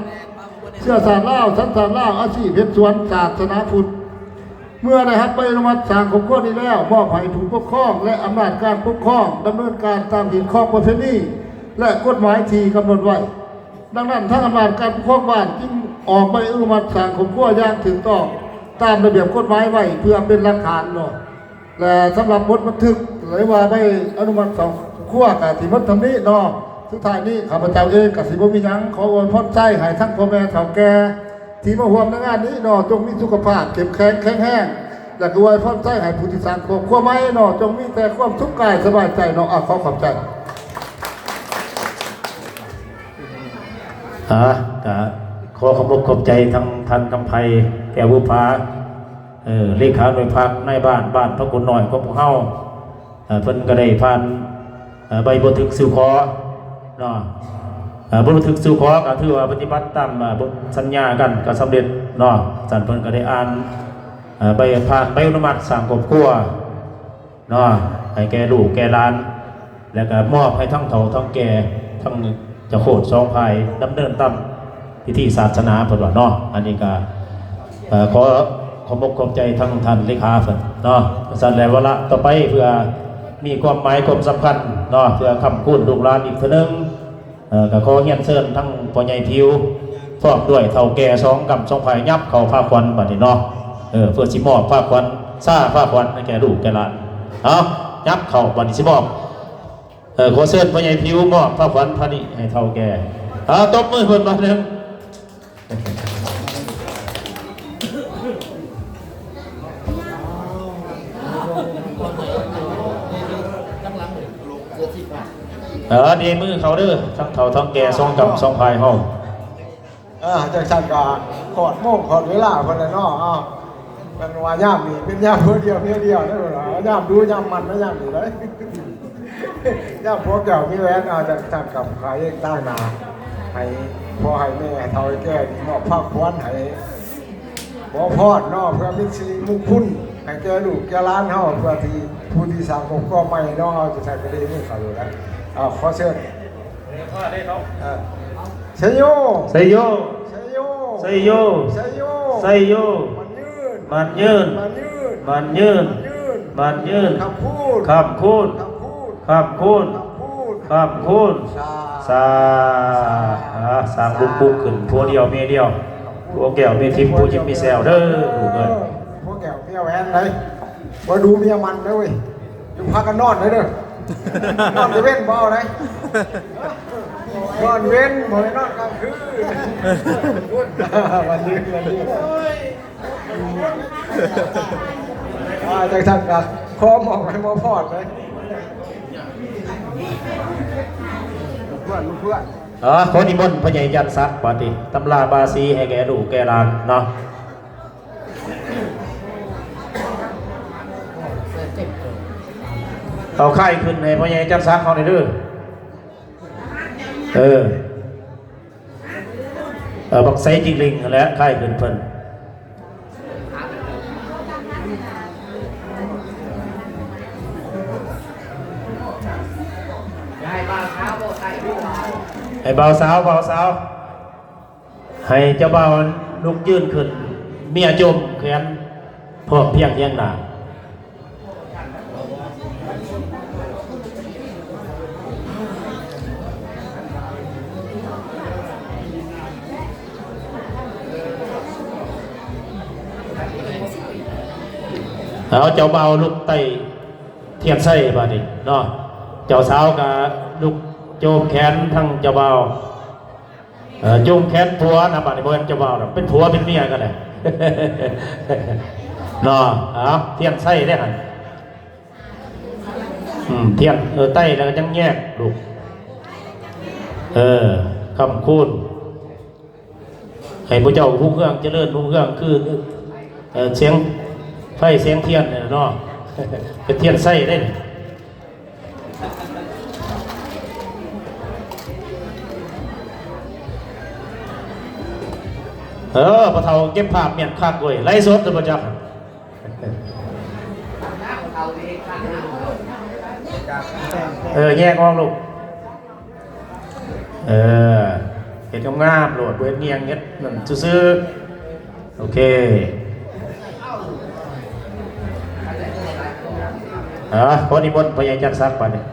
ເຊື້ອຊາດລາວ, ສັນຊາດລາວ, ອາຊີບເຮັດສວນ, ສາສະໜາພຸດ. ເມື່ອໄດ້ຮັບໃບອະນຸມັດສ້າງຄອບຄົວນີ້ແລ້ວ, ມອບໃຫ້ຜູ້ປົກຄອງ ແລະ ອຳນາດການປົກຄອງ ດຳເນີນການຕາມຮີດຄອງປະເພນີ ແລະ ກົດໝາຍທີ່ກຳນົດໄວ້. ດັ່ງນັ້ນ, ທາງອຳນາດການປົກຄອງບ້ານຈຶ່ງອອກໃບອະນຸມັດສ້າງຄອບຄົວຢ່າງຖືກຕ້ອງຕາມລະບຽບກົດໝາຍໄວ້ ເພື່ອເປັນຫຼັກຖານເນາະ ແລະ ສຳລັບບົດບັນທຶກ ຫຼືວ່າໃບອະນຸມັດສ້າງຄອບຄົວ ກໍຊິໝົດສ່ຳນີ້ເນາະ. ສຸດທ້າຍນີ້ ຂ້າພະເຈົ້າເອງກໍຊິບໍ່ມີຫຍັງ ຂໍອວຍພອນໄຊໃຫ້ທັງພໍ່ແມ່ເຖົ້າແກ່ທີ່ມາຮ່ວມໃນງານນີ້ເນາະ ຈົ່ງມີສຸຂະພາບເຂັ້ມແຂງແຂງແຮງ ແລະ ກໍອວຍພອນໄຊໃຫ້ຜູ້ທີ່ສ້າງຄອບຄົວໃໝ່ເນາະ ຈົ່ງມີແຕ່ຄວາມສຸກກາຍສະບາຍໃຈເນາະ. ອາ ຂໍຂອບໃຈ. ອາ ກະຂໍຂອບອົກຂອບໃຈທັງທ່ານຄຳໄພ ແກ້ວບຸບຜາ ເອີ ເລຂາໜ່ວຍພັກນາຍບ້ານ ບ້ານພະກຸນນ້ອຍຂອງພວກເຮົາ. ເອີ ເພິ່ນກໍໄດ້ຜ່ານ ເອີ ໃບບັນທຶກສູ່ຂໍເນາະ ເອີ ບົດບັນທຶກສູ່ຂໍກໍຖືວ່າປະຕິບັດຕາມ ເອີ ບົດສັນຍາກັນກໍສຳເລັດເນາະ. ຊັ້ນເພິ່ນກໍໄດ້ອ່ານ ເອີ ໃບຜ່ານໃບອະນຸມັດສ້າງຄອບຄົວ ເນາະ ໃຫ້ແກ່ລູກແກ່ຫຼານ ແລ້ວກໍມອບໃຫ້ທັງເຖົ້າທັງແກ່ ທັງເຈົ້າໂຄດສອງຝ່າຍ ດຳເນີນຕາມພິທີສາສະໜາ ເພິ່ນວ່າເນາະ. ອັນນີ້ກໍ ເອີ ຂໍຂອບອົກຂອບໃຈທັງທ່ານເລຂາເພິ່ນເນາະ. ຊັ້ນແລ້ວວາລະຕໍ່ໄປ ເພື່ອມີຄວາມໝາຍຄວາມສຳຄັນເນາະ ເພື່ອຄ້ຳຄູນລູກຫຼານອີກເທື່ອໜຶ່ງ ເອີ ກໍຂໍຮຽນເຊີນທັງພໍ່ໃຫຍ່ຜິວ ພ້ອມດ້ວຍເຖົ້າແກ່ສອງກ້ຳສອງຝ່າຍ ຫຍັບເຂົ້າພາຂວັນບາດນີ້ເນາະ. ເອີ ເພື່ອຊິມອບພາຂວັນ ຊາພາຂວັນໃຫ້ແກ່ລູກແກ່ຫຼານ. ເອົາ ຫຍັບເຂົ້າບາດນີ້ ຊິມອບ ເອີ ຂໍເຊີນພໍ່ໃຫຍ່ຜິວມອບພາຂວັນພານິໃຫ້ເຖົ້າແກ່. ເອົາ ຕົບມືເພິ່ນບາດໜຶ່ງ. ເອີ ດີມືເຂົາເດີ ທັງເຖົ້າທັງແກ່ ສອງກ້ຳສອງຝ່າຍເຮົາ. ເອີ ຈັ່ງຊັ້ນກໍຮອດໂມງຮອດເວລາເພິ່ນແລ້ວເນາະ. ເອົາ ເພິ່ນວ່າຍາມນີ້ເປັນຍາມຜົວດຽວເມຍດຽວເດີ ຍາມດຸຍາມໝັ່ນນະ ຍາມນີ້ເດີ ຍາມຜົວແກ້ວມີແຫວນ. ເອົາ ຈັ່ງຊັ້ນກໍຂໍໃຫ້ຕາງໜ້າ ໃຫ້ພໍ່ໃຫ້ແມ່ ໃຫ້ເຖົ້າໃຫ້ແກ່ ມອບພາຂວັນໃຫ້ ຂໍພອນເນາະ ເພື່ອເປັນສິລິມຸງຄຸນໃຫ້ແກ່ລູກແກ່ຫຼານເຮົາ ເພື່ອທີ່ຜູ້ທີ່ສ້າງຄອບຄົວໃໝ່ເນາະ. ເອົາ ຈັ່ງຊັ້ນກໍດີມືເຂົາຢູ່ນະ. ເອົາ ຂໍເຊີນ. ເອີ ໄຊໂຍ ໄຊໂຍ ໄຊໂຍ ໄຊໂຍ ໄຊໂຍ ໝັ້ນຍືນ ໝັ້ນຍືນ ໝັ້ນຍືນ ໝັ້ນຍືນ ຄ້ຳຄູນ ຄ້ຳຄູນ ຄ້ຳຄູນ ຄ້ຳຄູນ ຄ້ຳຄູນ. ສາ ສາ ອ່າ ສ້າງບຸກບຸກຂຶ້ນ ຜົວດຽວເມຍດຽວ. ຜົວແກ້ວມີທິບ ຜູ້ຍິງມີແຊວເດີລູກເອີຍ. ຜົວແກ້ວເມຍແຫວນໄດ໋ ບໍ່ດູເມຍມັນເດີເວີຍ. ຢູ່ພາກັນນອນເດີ ນອນຕາເວັນບໍ່ເອົາໄດ໋ ນອນເວັນ ບໍ່ໄດ້ນອນກາງຄືນ. ວັນນີ້ ວັນນີ້ ອ່າ ຈັ່ງຊັ້ນກໍຂໍມອບໃຫ້ໝໍພອດເລີຍ ເພື່ອນ ເພື່ອນ. ເອີ ຂໍນິມົນພໍ່ໃຫຍ່ຈັນສັກ ບາດນີ້ ຕຳລາບາສີໃຫ້ແກ່ລູກແກ່ຫຼານເນາະ. ເອົາໄຂ່ຂຶ້ນໃຫ້ພໍ່ໃຫຍ່ຈັນສັກເຮົາແດ່ເດີ. ເອີ ເອີ ບັກໄຊຈິງລິງຫັ້ນແຫຼະ ໄຂ່ຂຶ້ນເພິ່ນ. ໃຫ້ບ່າວສາວ ບ່າວສາວ ໃຫ້ເຈົ້າບ່າວລຸກຢືນຂຶ້ນ ເມຍຈົ່ມແຂນ ພ້ອມພຽງຮຽງໜ້າ. ເອົາ ເຈົ້າບ່າວລຸກໄຕ່ທຽນໄຊບາດນີ້ເນາະ. ເຈົ້າສາວກະລຸກໂຈມແຂນທາງເຈົ້າບ່າວ. ເອີ ຈູງແຂນຜົວນະ ບາດນີ້ບໍ່ແມ່ນເຈົ້າບ່າວດອກ ເປັນຜົວເປັນເມຍກໍໄດ້ເນາະ. ເອົາ ທຽນໄຊເດ້ຫັ້ນ ອືມ ທຽນ ເອີ ໄຕ່ແລ້ວກໍຍັງແຍກລູກ ເອີ ຄ້ຳຄູນ ໃຫ້ພວກເຈົ້າຮຸ່ງເຮືອງຈະເລີນຮຸ່ງເຮືອງຄື ເອີ ສຽງໄຟສຽງທຽນນີ້ແຫຼະເນາະ ເປັນທຽນໄຊເດ້. ເອີ ພໍ່ເຖົ້າເກັບພາບແມ່ນຄັກເວີຍ ໄລສົດຫຼືບໍ່ຈັກ. ເອີ ແຍກອອກລູກ ເອີ ເຮັດງາມໆໂລດ ບໍ່ເຮັດງຽງ ເຮັດນັ້ນຊື່ໆ. ໂອເຄ ອ່າ ຂໍນິມົນພໍ່ໃຫຍ່ຈັນສັກບາດນີ້.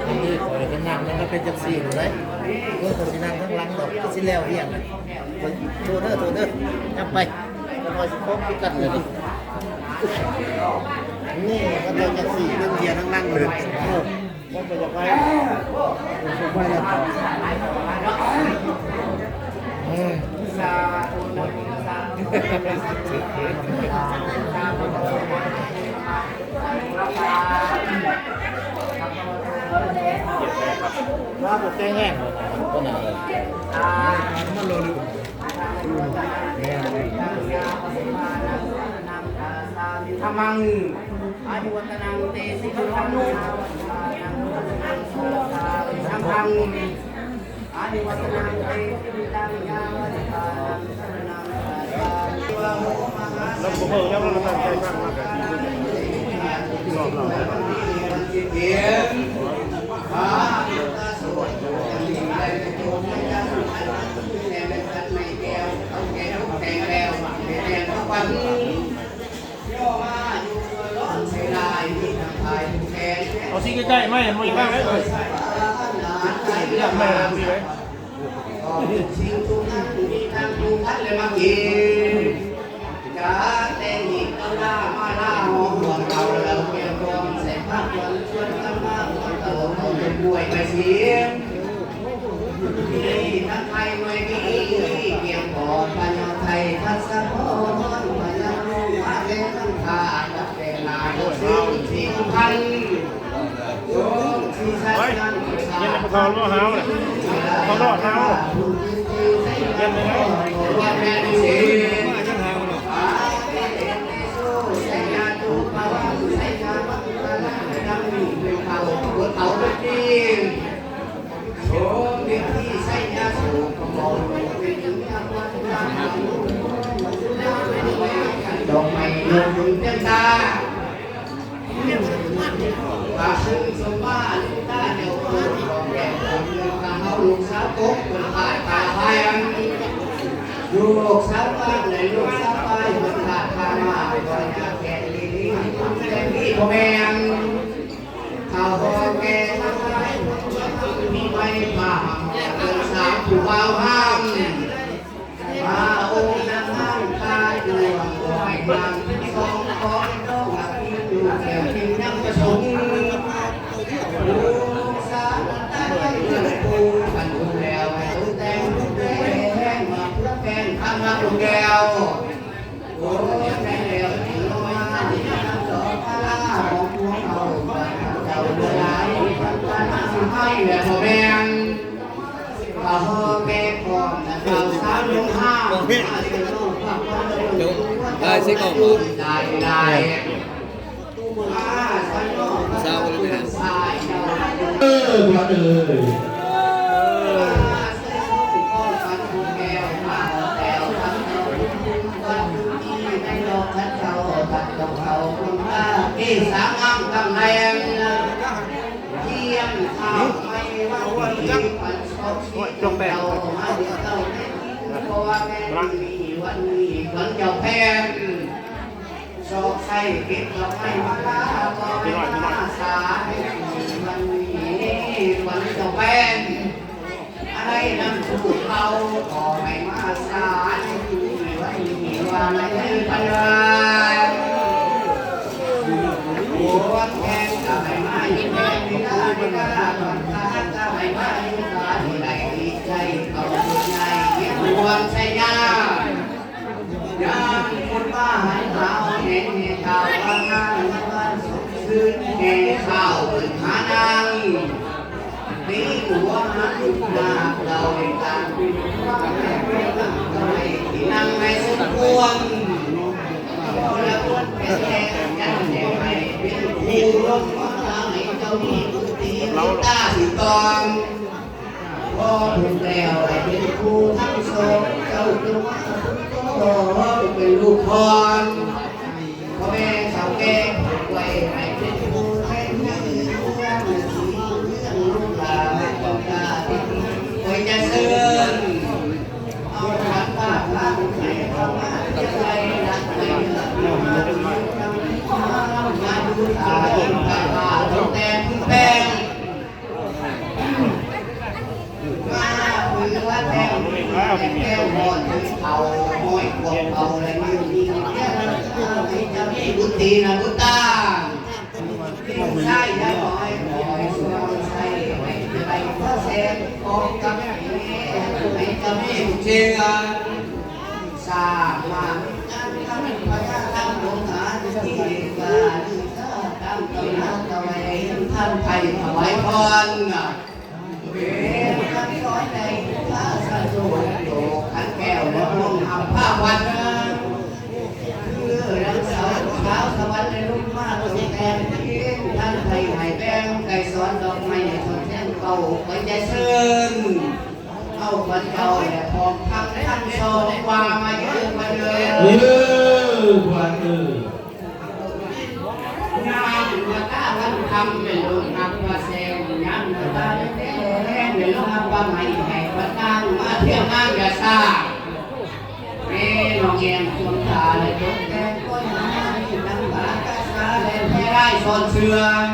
ນີ້ຂ້ອຍກໍນັ່ງ ມັນກໍເປັນຈັ່ງຊີ້ແຫຼະ ເອີ ຂ້ອຍຊິນັ່ງທາງຫຼັງດອກ ຊິແລ້ວວຽກ. ໂທດເດີ ໂທດເດີ ຈັບໄປ ຂ້ອຍຊິຄອບຄືກັນເລີຍນີ້ ນີ້ກໍຕ້ອງຈັ່ງຊີ້ ເລື່ອງເຫຍທັງຫຼັງເລີຍ ເອີ ມັນກໍຢາກໄປ ໄປແລ້ວ ເອີ ວ່າບໍ່ແຂງແຮງ ບໍ່ໜ້າເລີຍ ມັນລໍລືມ ທຳມັງ ອາຍຸວັດຕະນັງ ເຕ ສຸຂະລັງ ທຳມັງ ອາຍຸວັດຕະນັງ ເຕ ສຸຂະລັງ ຍາວະ ເອົາຊິໃກ້ໆ ໄມ້ມັນບໍ່ຢາກໄດ້ເລີຍ ຢາກໄມ້ຊິໄວ້ ສິ່ງທຸກຢ່າງທີ່ມີທັງຜູ້ພັນ ແລະ ມາກິນ ຈາກແຕ່ງຫີບຕະລາມາລາ ຫອມຫວນເອົາແລ້ວ ແກ້ວກອງ ໃສ່ພາກຄວນ ຊວນກັນມາ ຄວນເອົາເຂົ້າຕົ້ນກ້ວຍໄປຊິມ ມີທັງໄຂ່ໜ່ວຍດີ ກຽມປອດ ພະຍາໄທ ທັດສະພອນ ພະຍາລຸງ ມາແລງທັງຂ້າ ກັບແຕ່ງໜ້າ ຊິງ ຊິງພັນ ເຮີ້ຍ ເຢັນບໍ່ເຂົ້າບໍ່ຫາວນະ ເຂົ້າລອດຫາວ ເຢັນໄດ້ ມາຈັງຫາວນະ ມາຈັງຫາວນະ ມາຈັງຫາວນະ. ບຸນເປັນຕາ ພາເຊິ່ງສົມມາລຸງຕາເຈົ້າເກີດຂອງແກ່ຂອງເມືອງ ພາເຮົາລູກສາວກົກເພິ່ນຂາຍຕາພາຍອັນ ລູກສາວປານ ແລະ ລູກສາວປາຍເພິ່ນຂາດທາງມາ ບໍ່ຢາກແກ່ນດີໆ ແຕ່ມີບໍ່ແມ່ນ ເຂົາຮອແກ່ທັງຫຼາຍ ມີໄວ້ພາເພິ່ນສາວຜູ້ບ່າວຫ້າມ ມາອົງນາງນາງຕາດວງ ບໍ່ໃຫ້ນາງສອງຂອງນ້ອງ ອາທິດຢູ່ແກ້ວຈິງຍັງປະສົງ ລູກສາວນັ້ນຕາດໄວ້ເລື່ອງຜູ້ ຄັນຮູ້ແລ້ວໃຫ້ຕົກແຕ່ງແປງ ມາເພື່ອແປງທາງຮັກລູກແກ້ວ ໂອ້ຍ ແມ່ນແລ້ວ ລົງມາທີ່ນຳດອກພາລາຂອງພວກເຮົາ ເຈົ້າເຫຼືອຫຼາຍ ພັນປານນາງໄມ້ແລະພໍ່ແມ່ນ ກະຮໍແກ່ພ້ອມນະ ເຈົ້າສາວລົງຫ້າມ ເຈົ້າ ໄດ້ຊິອອກມາ ຫຼາຍໆ ສາວເອີຍ ເອີ ບວດເອີຍ ເອີ ສາວງາມກຳແລງ ກຽມຂ້າວໄມ້ວັນດີ ປັນສອງສີ ໂອ້ຍ ເຈົ້າແປ້ງ ເຈົ້າມາເດີເຈົ້າ ເພາະວ່າແມ່ນມື້ນີ້ວັນນີ້ ຂວັນເຈົ້າແຜ່ນ ຊອກໃຊ້ເກັບດອກໄມ້ມາລາ ກໍໃຫ້ມາສາໃນມື້ວັນນີ້ ຂວັນເຈົ້າແປ້ນ ອາໄລນຳສູ່ເຂົາ ຂໍໃຫ້ມາສາໃນມື້ນີ້ວັນນີ້ ວ່າໃນມື້ພັນວາ ໂອນແທນກໍໃຫ້ມາຢູ່ແທນເວລາ ເວລາກ່ອນສາ ກໍໃຫ້ມາຢູ່ສາທີ່ໃດດີໃຈ ເຂົາເປັນໃຫຍ່ເຮັດຄວາມໃສ່ຍາ ຍາມຄົນມາໃຫ້ເຮົາແນ່ ແນ່ເຈົ້າວ່ານາງ ໃນວັນສົດຊື່ນແຫ່ເຊົ້າເອີ້ນຫານາງ ຕີຫົວຫັນໜ້າເຈົ້າໃນການເປັນຄວາມແມ່ນຄົນນຳເຈົ້າໃຫ້ທີ່ນັ່ງໃຫ້ສົມຄວນ ຄົນລະຄົນເປັນແທ້ ຍັງແຕ່ໃຫ້ເປັນຄູ່ລົງມາໃຫ້ເຈົ້າມີບຸດຕີບຸດຕາຖືກຕ້ອງ ພໍຖືກແລ້ວໃຫ້ເປັນຄູ່ທັງສອງ ເຈົ້າຈົ່ງມາເປັນລູກພອນ ພໍ່ແມ່ເຖົ້າແກ່ຜູກໄວ້ໃຫ້ເປັນຄູ່ແທນເຮືອນ ເຮືອນລູກຫຼານຕ້ອງການ ຂ້ອຍຈະເຊີນ ເອົາຂວັນພາໃຫ້ເຂົ້າມາ ຈະໄດ້ຮັກໄດ້ເຫຼືອ ມາດູຕາເປັນພາ ແຕ່ງແປງ ມາເພື່ອແຕ່ງແກ້ວຮອດເຂົາ ຮ້ອຍຂວບເຂົາ ແລະ ມື້ນີ້ແກ້ວໃຫ້ເຈົ້າມີບຸດຕີນະບຸດຕາ ລູກຊາຍຢ່ານ້ອຍ ຂໍໃຫ້ສວງໃຊ້ ໃຫ້ໄດ້ພໍແສນ ຂອງກັບແມ່ ໃຫ້ເຈົ້າມີບຸດເຊື່ອ ສາມາດ ອັນທຳພະຍາທຳລົງຫາທີ່ການ ຕາມເຈົ້ານາງຖວາຍ ທ່ານໄປຖວາຍພອນ ເປັນຄຳສອນໃດພາສະໂສດໂລກ ຂັນແກ້ວບໍ່ລົງຮັບພາວັນ ຄືດັ່ງສາວ ສາວສະຫວັນໄດ້ລົງມາຕົກແຕ່ງ ທ່ານໄປໃຫ້ແບ່ງໄກ່ສອນດອກໄມ້ ໃຫ້ທົດແທນເກົ່າ ໄວ້ໃຈເຊີນ ເອົາຂວັນເກົ່າແລະຂອງທັງທັງສອງວ່າມາເດີມາເດີ ເອີ ຂວັນເອີຍ ຍາມມາຕາວັນຄ່ຳແມ່ນລົມຮັກພາແສງ ຍາມມາຕາແລງແມ່ນລົມຮັກພາໄມ້ ໃຫ້ຂວັນນາງມາທຽງນາງຢ່າຊ້າ ແມ່ນ້ອງແອມຊວນຕາ ແລະຕົກແຕ່ງກ້ອຍໄມ້ ດັ່ງບາກາສາ ແລະແພລາຍຊ້ອນເຊື່ອງ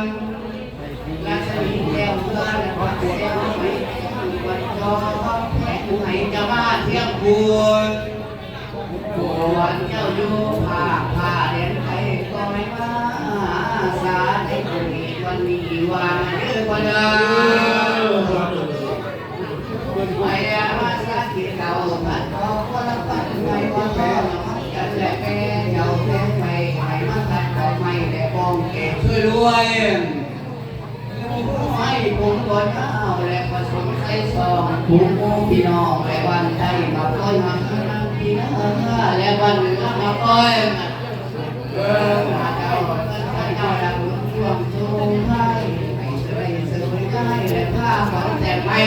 ລັດສະໝີແກ້ວເຮືອນ ແລະພັກແສງໄຟ ວັນຈອມແພງໃຫ້ຈະມາທຽງຄູນ ຜູ້ວັນເຈົ້າຢູ່ພາກຟ້າແດນໄກ ກໍໃຫ້ມາສາໃນມື້ນີ້ວັນນີ້ວ່າເດີ ວ່າເດີ ໄປມາສາທີ່ເຈົ້າ ພັດອອກຄົນລະປັນໄປ ວ່າຕ້ອນມັນກັນແລະແມ່ເຈົ້າແຕ່ງໄປ ໃຫ້ມາຕັດດອກໄມ້ແລະກອງເກດຊ່ວຍລວຍ ໄມ້ຜົນກໍຍາວ ແລະປະສົມໃສ່ຊອງ ຜູ້ໝູ່ພີ່ນ້ອງ ແລະບ້ານໃຕ້ມາຄອຍມາເຮືອນພີ່ເໜືອ ແລະບ້ານເໜືອມາຄອຍ ເບິ່ງຫາເຈົ້າ ເຈົ້າດັງຊ່ວງຊົງໄທ ໃຫ້ເຊີຍເຊີຍໄດ້ ແລະພາຂອງແຕ່ງແມ່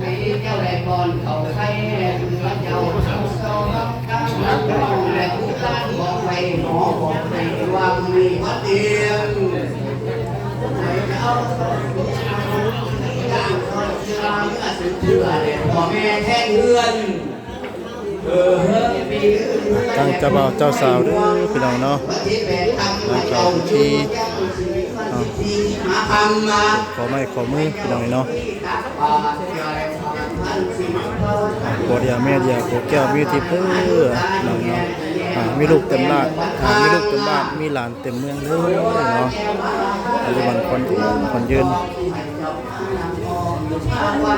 ໃຫ້ເຈົ້າໄດ້ປ້ອນເຂົ້າໄຂ່ ແລະເຮືອເຈົ້າທັງສອງ ກັບນັກຮ້ອງ ແລະຜູ້ການຂອງ ວັດເດືອນ ຂ້ອຍຈະເອົາ ຂ້ອຍຈະເອົາ ພໍ່ແມ່ແທນເຮືອນ ເອີ ທາງເຈົ້າບ່າວເຈົ້າສາວເດີພີ່ນ້ອງເນາະ ນຳເຂົ້າພິທີເນາະ ຂໍໄມ້ຂໍມືພີ່ນ້ອງເນາະ ຜົວດຽວເມຍດຽວ ຜົວແກ້ວມີທິບເດີພີ່ນ້ອງເນາະ ອ່າ ມີລູກເຕັມບ້ານ ອ່າ ມີລູກເຕັມບ້ານ ມີຫຼານເຕັມເມືອງເດີເນາະ ອາຍຸໝັ້ນຂວັນຍືນ ຂວັນຍືນ. ວັ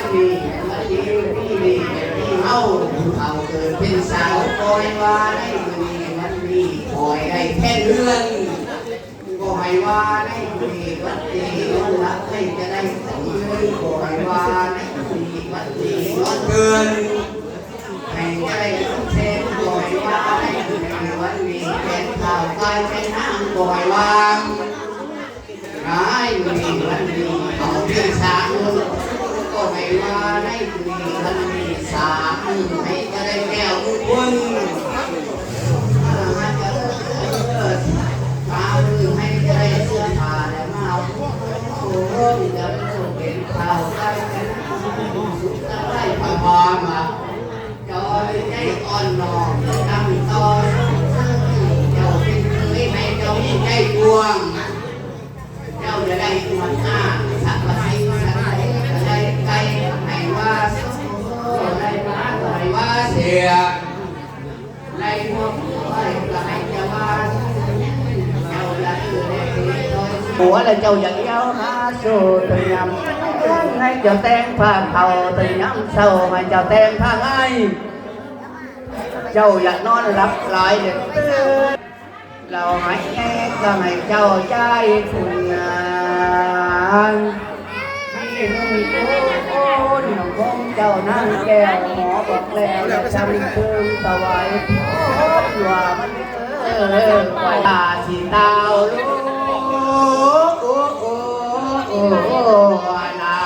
ນນີ້ ວັນດີ ປີນີ້ ປີເຮົາ ຜູ້ເຖົ້າເກີດເປັນສາວ ຂໍໃຫ້ວ່າໃນມື້ນີ້ ວັນນີ້ ຂໍໃຫ້ໄດ້ແພນເຮືອນ ຂໍໃຫ້ວ່າໃນມື້ນີ້ ວັນດີ ນອນຫຼັບໃຫ້ຈະໄດ້ຝັນດີ ຂໍໃຫ້ວ່າໃນມື້ນີ້ ວັນດີ ນອນເຕີນ ໃຫ້ຈະໄດ້ແຊນ ຂໍໃຫ້ວ່າໃນມື້ນີ້ ວັນນີ້ ແຄນຂ້າວກາຍແຄນນ້ຳ ຂໍໃຫ້ວ່າ ໃນມື້ນີ້ວັນນີ້ ເຂົາເປັນສາມມື້ ຂໍໃຫ້ວ່າໃນມື້ນີ້ວັນນີ້ ສາມມື້ໃຫ້ຈະໄດ້ແກ້ວມຸງຄຸນ ມາຫາເຈົ້າເດີ ສາມມື້ໃຫ້ຈະໄດ້ເສື້ອຜ້າ ແລ້ວມາໂອ້ໂຫ ເຈົ້າເປັນຂ້າວກາຍແຄນນ້ຳ ສຸກກະໄລພະພາມາ ເຈົ້າໃຈອ່ອນນ້ອມ ຕັ້ງຕໍ່ ເຈົ້າເປັນເຂີຍໃຫ້ເຈົ້າມີໃຈກວ້າງ ເຈົ້າຈະໄດ້ອວດອ້າງ ສັບພະສິ່ງສັບໄພ ຈະໄດ້ໄກ່ໃຫ້ວ່າ ໄດ້ປາກໍໃຫ້ວ່າເສຍ ໄດ້ງົວກໍໃຫ້ເຈົ້າວ່າ ເຈົ້າຢ່າເອີ່ຍ ຫົວ ແລະເຈົ້າຢ່າລ້ຽວຫາໂຊ ເຖິງຍາມແລງໃຫ້ເຈົ້າແຕ່ງຜ້າຂາວ ເຖິງຍາມເຊົ້າໃຫ້ເຈົ້າແຕ່ງຜ້າງາຍ ເຈົ້າຢ່ານອນຫຼັບຫຼາຍເດີ ເຈົ້າໃຫ້ແຍກກໍໃຫ້ເຈົ້າຈາຍເທື່ອນ ທີ່ໜຶ່ງໂກນຂອງເຈົ້ານາງແກ້ວ ໝໍບອກແລ້ວ ແລະຈຳເທີງຖວາຍພອນວ່າມັນເອີ ວ່າຊິຕາວລູກ ໂອ້ ໂອ້ ໂອ້ ໂອ້ ນາ.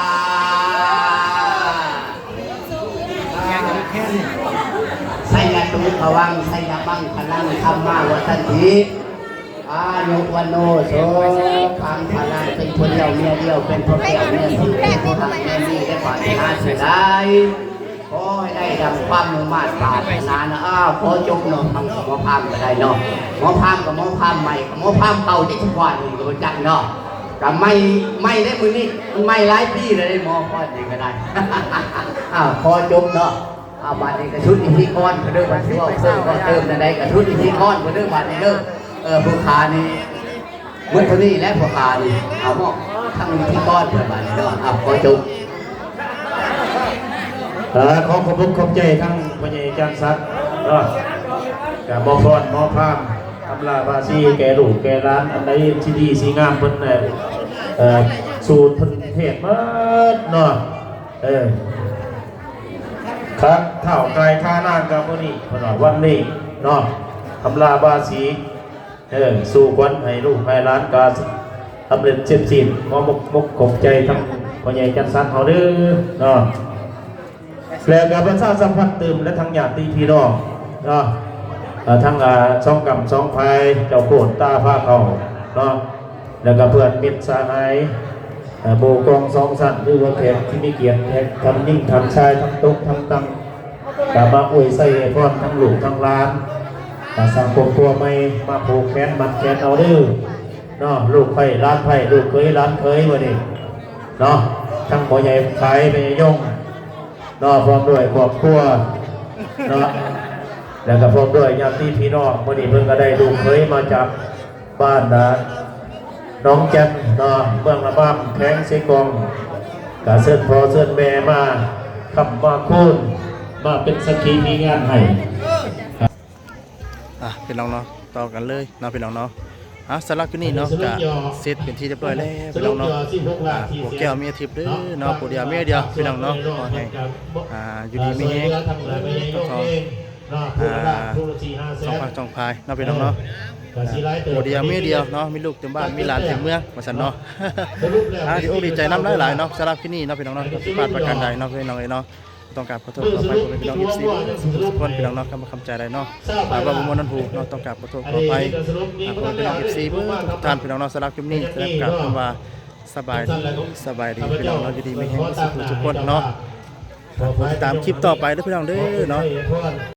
ໄຊຍະຕຸພະວັງ ໄຊຍະມັງຄະລັງ ທຳມາວັດສັນຕິ ອາຍຸວັນໂນ ສຸຂັງພະລັງ ເປັນຜົວດຽວເມຍດຽວ ເປັນພໍ່ແກ້ວເມຍທິບ ເປັນຜູ້ຮັກແມ່ນີ້ ໄດ້ປາດຖະໜາສິ່ງໃດ ຂໍໃຫ້ໄດ້ດັ່ງຄວາມມຸ່ງມາດປາດຖະໜານະ. ອ້າວ ຂໍຈົບເນາະ ໝໍພາມກໍໄດ້ເນາະ ໝໍພາມກໍໝໍພາມໃໝ່ ໝໍພາມເກົ່າ ຈັກຊິວ່າຫຍັງກໍບໍ່ຈັກເນາະ ກໍໃໝ່ ໃໝ່ໄດ້ມື້ນີ້ ມັນໃໝ່ຫຼາຍປີແລ້ວເດ້ ໝໍພອນນີ້ກໍໄດ້. ອ້າວ ຂໍຈົບເນາະ. ອ່າ ບາດນີ້ກໍຊຸດພິທີກອນເພິ່ນເດີ ເພິ່ນຊິເວົ້າເພີ່ມເວົ້າເຕີມແນວໃດກໍຊຸດພິທີກອນເພິ່ນເດີ ບາດນີ້ເດີ. ເອີ ຜູ້ຂ້ານີ້ໝົດເທົ່ານີ້ແຫຼະ ຜູ້ຂ້ານີ້ ເອົາມອບທາງພິທີກອນເພິ່ນບາດນີ້ເດີ. ອ່າ ຂໍຈົບ. ເອີ ຂໍຂອບອົກຂອບໃຈທາງພໍ່ໃຫຍ່ຈານສັກເນາະ ກະມອບພອນມອບພາມ ອຳລາພາສີແກ່ລູກແກ່ຫຼານ ອັນໃດທີ່ດີທີ່ງາມເພິ່ນ ເອີ ສູດເພິ່ນເທດໝົດເນາະ. ເອີ ຄາເຖົ້າກາຍຄານາງກໍມື້ນີ້ ເພິ່ນວ່າວັນນີ້ເນາະ ອຳລາພາສີ ເອີ ສູ່ຂວັນໃຫ້ລູກໃຫ້ຫຼານກໍສຳເລັດເສັດສິ້ນ. ຂໍມຸກຂອບໃຈທາງພໍ່ໃຫຍ່ຈັນສັນເຮົາເດີເນາະ. ແລ້ວກໍປະຊາສຳພັນຕື່ມ ແລະ ທາງຍາດຕິພີ່ນ້ອງເນາະ ເອີ ທັງ ອາ ສອງກ້ຳສອງພາຍ ເຈົ້າໂຄດຕາພາເຂົ້າເນາະ ແລ້ວກໍເພື່ອນມິດສະຫາຍ ເອີ ໝູ່ກອງສອງຊັ້ນ ຫຼືວ່າແຂກທີ່ມີກຽດ ແຂກທັງຍິງທັງຊາຍ ທັງຕົກທັງຕັ້ງ ກໍມາອວຍໄຊໃຫ້ພອນທັງລູກທັງຫຼານ ກໍສ້າງຄອບຄົວໃໝ່ ມາຜູກແຂນມັດແຂນເອົາເດີເນາະ ລູກໃພ້ຫຼານໃພ້ ລູກເຂີຍຫຼານເຂີຍ ມື້ນີ້ເນາະ ທັງພໍ່ໃຫຍ່ຂາຍແມ່ຍົງ ເນາະ ພ້ອມດ້ວຍຄອບຄົວເນາະ ແລ້ວກໍພ້ອມດ້ວຍຍາດຕິພີ່ນ້ອງ. ມື້ນີ້ເພິ່ນກໍໄດ້ລູກເຂີຍມາຈາກບ້ານ ນາ ໜອງຈັນເນາະ ເມືອງລະມາມ ແຂວງເຊກອງ ກໍເຊີນພໍ່ເຊີນແມ່ມາຄ້ຳມາຄູນ ມາເປັນສັກຂີພີງານໃຫ້. ອ່ະ ພີ່ນ້ອງເນາະ ຕໍ່ກັນເລີຍເນາະ ພີ່ນ້ອງເນາະ. ອ່ະ ສຳລັບຄືນນີ້ເນາະ ກະເສັດເປັນທີ່ຮຽບຮ້ອຍແລ້ວ ພີ່ນ້ອງເນາະ. ອ່າ ຜົວແກ້ວເມຍທິບເດີເນາະ ຜົວດຽວເມຍດຽວ ພີ່ນ້ອງເນາະ. ຂໍໃຫ້ ອ່າ ຢູ່ດີມີແຮງ ອ່າ ສອງພາກສອງພາຍເນາະ ພີ່ນ້ອງເນາະ. ອ່າ ຜົວດຽວເມຍດຽວເນາະ ມີລູກເຕັມບ້ານ ມີຫຼານເຕັມເມືອງ ວ່າຊັ້ນເນາະ. ອ່າ ດີອົກດີໃຈນຳຫຼາຍໆເນາະ ສຳລັບຄືນນີ້ເນາະ ພີ່ນ້ອງເນາະ. ຜິດພາດປະການໃດເນາະ ພີ່ນ້ອງເອີຍເນາະ ຕ້ອງກາບຂໍໂທດຂໍອະໄພພໍ່ແມ່ພີ່ນ້ອງເອັຟຊີທຸກຄົນພີ່ນ້ອງເນາະ ຄຳວ່າຄຳຈາໃດເນາະ ອ່າ ເວົ້າບໍ່ມ່ວນຫົວເນາະ ຕ້ອງກາບຂໍໂທດຂໍອະໄພ ອ່າ ພໍ່ແມ່ພີ່ນ້ອງເອັຟຊີເບິດທຸກທ່ານພີ່ນ້ອງເນາະ ສຳລັບຄລິບນີ້ ສະແດງກາບຄຳວ່າສະບາຍດີ ສະບາຍດີພີ່ນ້ອງເນາະ ຢູ່ດີມີແຮງເບິດສູ່ຜູ້ສູ່ຄົນເນາະ ອ່າ ກົດຕິດຕາມຄລິບຕໍ່ໄປເດີພີ່ນ້ອງເດີເນາະ.